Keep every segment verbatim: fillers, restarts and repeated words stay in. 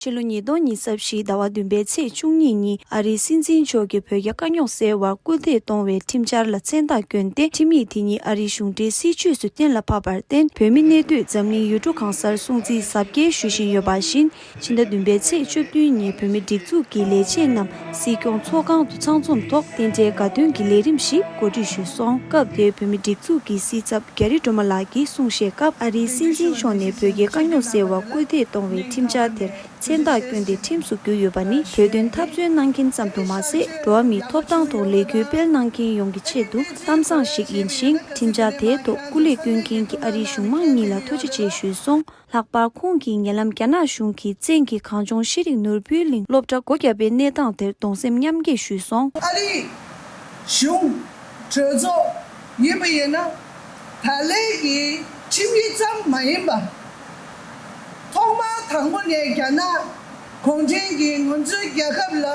ཕྱི་ལོ་ཉིས་སྟོང་ཉི་ཤུ་རྩ་བཞི་ཟླ་བ་བདུན་པའི་ཚེས་བཅུ་གཉིས་ཉིན་ཨ་རིའི་སྲིད་འཛིན་མཆོག་གིས་བོད་རྒྱའི་དཀའ་རྙོག་སེལ་བར་སྐུལ་འདེད་གཏོང་བའི་ཁྲིམས་འཆར་ལ་མཚན་རྟགས་བསྐྱོན་ཏེ། ཁྲིམས་ཡིག་དེ་ཉིད་ཨ་རིའི་གཞུང་འབྲེལ་སྲིད་བྱུས་སུ་གཏན་ལ་ཕབ་པར་བརྟེན། བོད་མི་གནས་སྡོད་འཛམ་གླིང་ཡུལ་གྲུ་གང་སར་སྲུང་བརྩི་གཟབ་རྒྱས་ཞུ་བཞིན་ཡོད་པ་བཞིན། ཕྱི་ཟླ་བདུན་པའི་ཚེས་བཅུ་བདུན་ཉིན་བོད་མི་སྒྲིག་འཛུགས་ཀྱི་ལས་བྱེད་རྣམས་སྲིད་སྐྱོང་ཚོགས་ཁང་དུ་ཚང་འཛོམས་ཐོག་རྟེན་འབྲེལ་དགའ་སྟོན་གྱི་ལས་རིམ་ཞིག་གོ་སྒྲིག་ཞུས་སོང་། སྐབས་དེར་བོད་མི་སྒྲིག་འཛུགས་ཀྱི་སྲིད་ཚབ་རྒྱ་རི་སྒྲོལ་མ་ལགས་ཀྱིས་གསུང་བཤད་སྐབས། ཨ་རིའི་སྲིད་འཛིན་མཆོག་ནས་བོད་རྒྱའི་དཀའ་རྙོག་སེལ་བར་སྐུལ་འདེད་གཏོང་བའི་ཁྲིམས་འཆར་དེར་མཚན་རྟགས་བསྐྱོན་ཏེ་ཁྲིམས་སུ་བསྒྱུར་ཡོད་པ་ནི། བོད་དོན་འཐབ་རྩོད་གནང་མཁན་ཙམ་དུ་མ་ཟད། འགྲོ་བ་མིའི་ཐོབ་ཐང་ཐོག་ལས་འགུལ་སྤེལ་གནང་མཁན་ཡོངས་ཀྱི་ཆེད་དུ་གཏམ་བཟང་ཞིག་ཡིན་ཞིང་། ཁྲིམས་འཆར་དེའི་ཐོག་སྐུ་ལས་བསྐྱོན་མཁན་གྱི་ཨ་རིའི་གཞུང་མང་གཉིས་ལ་ཐུགས་རྗེ་ཆེ་ཞུས་སོང་། ལྷག་པར་ཁོང་གིས་ཉེ་ལམ་རྒྱ་ནག་གཞུང་གིས་བཙན་གྱིས་གངས་ལྗོངས་ཤེས་རིག་ནོར་བུའི་གླིང་སློབ་གྲྭ་སྒོ་བརྒྱབ་པའི་གནས་སྟངས་དེར་གདུང་སེམས་མཉམ་སྐྱེད་ཞུས་སོང་། ཨ་རིའི་གཞུང་གྲོས་ཚོགས་ཡིན་པ་ཡིན་ན། ད་ལན་གྱི་ཁྲིམས་ཡིག་ཙམ་མ་ཡིན་པ། ཐོག་མར་དང་པོ་ནས་རྒྱ་ནག་གུང་ཁྲན་གྱིས་ང་ཚོའི་རྒྱལ་ཁབ་ལ་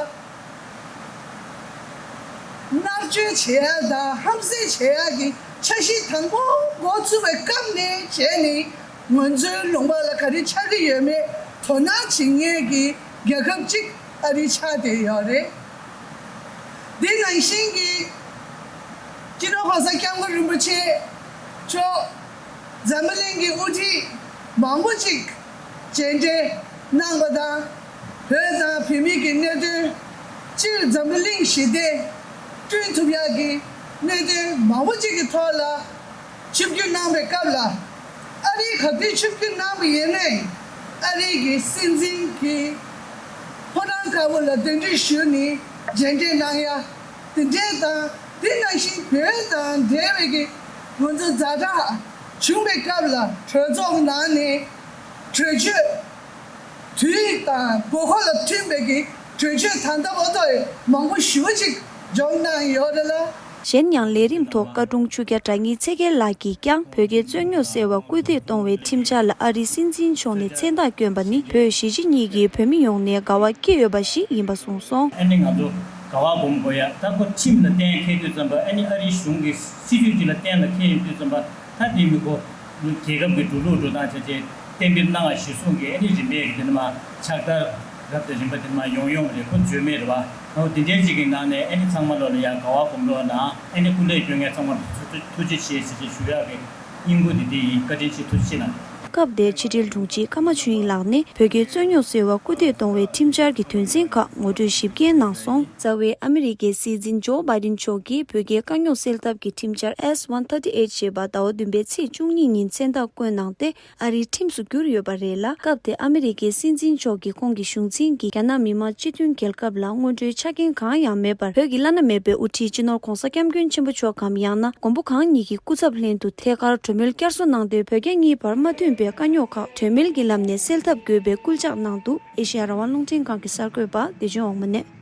མནར་གཅོད་བྱེད་ཡ་དང་ཧམ་བཤད་བྱེད་ཡ་གི་འཆར་གཞི་དང་པོ་འགོ་བཙུགས་པའི་སྐབས་ནས་བྱས་ནས། ང་ཚོའི་ལུང་པ་ལ་ག་རེ་ཆགས་ཀྱི་ཡོད་མེད་དོ་སྣང་བྱེད་མཁན་གྱི་རྒྱལ་ཁབ་ཅིག་ཨ་རི་ཆགས་བསྡད་ཡོད་རེད། འདི་ནང་བཞིན་གྱི་སྤྱི་ནོར་༸གོང་ས་༸སྐྱབས་མགོན་རིན་པོ་ཆེ་མཆོག་འཛམ་བུ་གླིང་གི་དབུ་ཁྲིད་མང་པོ་ཅིག་མཇལ་འཕྲད་གནང་པ་དང་། བོད་དང་བོད་མི་གི་གནད་དོན། སྤྱིར་འཛམ་བུ་གླིང་ཞི་བདེ་བསྐྲུན་ཐུབ་ཡག་གི་གནད་དོན་མང་པོ་ཅིག་གི་ཐོག་ལ། ཆིབས་བསྒྱུར་གནང་བའི་སྐབས་ལ། ཨ་རིའི་ག་དུས་ཆིབས་བསྒྱུར་གནང་བ་ཡིན་ནའི། ཨ་རིའི་གི་སྲིད་འཛིན་གྱི་ཕོ་བྲང་དཀར་པོ་ལ་གདན་འདྲེན་ཞུས་ནས་མཇལ་འཕྲད་གནང་ཡ། དེ་འདྲའི་དང་། དེ་ནང་བཞིན་བོད་དང་འབྲེལ་བའི་གི་ང་ཚོ་ཛ་དྲག་བྱུང་བའི་སྐབས་ལ་གྲོས་ཚོགས་ནང་ནས་གྲོས་ཆོད། དུས་དང་དགོས་མཁོ་ལ་མཐུན་པའི་གི་གྲོས་ཆོད་ད་ལྟ་བར་དུ་མང་པོ་ཞེ་པོ་ཅིག་འཇོག་གནང་ཡོད་རེད་ལ། གཞན་ཡང་ལས་རིམ་ཐོག་བཀའ་དྲུང་ཆོས་རྒྱལ་དྲ་ཉིལ་ཚེ་རྒྱལ་ལགས་ཀྱིས་ཀྱང་བོད་རྒྱའི་རྩོད་རྙོག་སེལ་བར་སྐུལ་འདེད་གཏོང་བའི་ཁྲིམས་འཆར་ལ་ཨ་རིའི་སྲིད་འཛིན་མཆོག་ནས་མཚན་རྟགས་བསྐྱོན་པ་ནི། བོད་གཞིས་བྱེས་གཉིས་ཀྱི་བོད་མི་ཡོངས་ནས་དགའ་བ་སྐྱེས་ཡོད་པ་ཞིག་ཡིན་པ་གསུངས་སོང་། ཨ་ནི་ང་ཚོ་དགའ་བ་སྒོམ་དགོས་ཡ། ད་ཁོ་ཁྲིམས་ལ་གཏན་འཁེལ་དུས་ཙམ་པ། ཨ་ནི་ཨ་རིའི་གཞུང་གི་སྲིད་ཇུས་ཅིག་ལ་གཏན་ལ་འཁེལ་ཡོང་དུས་ཙམ་པ། ད་དེ་མི་གོ་རྒྱལ་ཁབ་ཀྱི་འགྲོ་ལུགས་འགྲོ་སྟངས་བྱས་རྗེས་གཏན་འབེབས་གནང་བ་གཞིར་བཟུང་གིས། ཨ་ནི་རིམ་པས་དེ་ནས་མར་ཕྱག་བསྟར་རབ་དང་རིམ་པ་དེ་ནས་མར་ཡོང་ཡོང་བ་རེད། ཁོ་བརྗོད་མེད་རེད་བ། ཨོ་དེ་འདྲའི་ཅིག་གི་ནང་ནས། ཨ་ནི་ཚང་མ་ལོ་ལ་ཡ་དགའ་བ་སྒོམ་རོགས་གནང་། ཨ་ནི་སྐུ་ལས་སྐྱོན་མཁན་ཚང་མ་ལ་ཐུགས་རྗེ་ཆེ་ཟེར་ཅིག་ཞུ་ཡག་གི་སྙིང་པོ་དེ་དེ་ཡིན། བཀའ་དྲིན་ཆེ། ཐུགས་རྗེ་ཆེ་གནང་། སྐབས་དེར་ཕྱི་དྲིལ་དྲུང་ཆེ་ཀརྨ་ཆོས་དབྱིངས་ལགས་ནས་བོད་རྒྱའི་རྩོད་རྙོག་སེལ་བར་སྐུལ་འདེད་གཏོང་བའི་ཁྲིམས་འཆར་གྱི་དོན་ཚན་ཁག་ངོ་སྤྲོད་ཞིབ་རྒྱས་གནང་སོང་། རྩ་བའི་ཨ་མི་རི་ཀའི་སྲིད་འཛིན་ཇོ་བྷའི་ཌེན་མཆོག་གིས་བོད་རྒྱའི་དཀའ་རྙོག་སེལ་ཐབས་ཀྱི་ཁྲིམས་འཆར་S one thirty eight ཞེས་པ་ཟླ་བ་བདུན་པའི་ཚེས་བཅུ་གཉིས་ཉིན་མཚན་རྟགས་བསྐྱོན་གནང་སྟེ། ཨ་རིའི་ཁྲིམས་སུ་བསྒྱུར་ཡོད་པ་རེད་ལ། སྐབས་དེར་ཨ་མི་རི་ཀའི་སྲིད་འཛིན་མཆོག་གིས་ཁོང་གི་གཞུང་འཛིན་གྱིས་རྒྱ་ནག་མི་དམངས་སྤྱི་མཐུན་རྒྱལ་ཁབ་ལ་སྔོན་འགྲོའི་ཆ་རྐྱེན་གང་ཡང་མེད་པར། བོད་ཀྱི་བླ་ན་མེད་པའི་དབུ་ཁྲིད་སྤྱི་ནོར་༸གོང་ས་༸སྐྱབས་མགོན་ཆེན་པོ་མཆོག་གམ། ཡང་ན་མགོན་པོ་གང་ཉིད་ཀྱི་སྐུ་ཚབ་ལྷན་དུ་ཐད་ཀར་གྲོས་མོལ་བསྐྱར་གསོ་གནང་སྟེ། བོད་རྒྱ་གཉིས་བར་མ་མཐུན་པའི་དཀའ་རྙོག་ཁག་གྲོས་མོལ་གྱི་ལམ་ནས་སེལ་ཐབས་དགོས་པའི་སྐུལ་ལྕག་གནང་འདུག། ཨེ་ཤེ་ཡ་རང་དབང་རླུང་འཕྲིན་ཁང་གི་གསར་འགོད་པ་བདེ་ཆེན་དབང་མོ་ནས།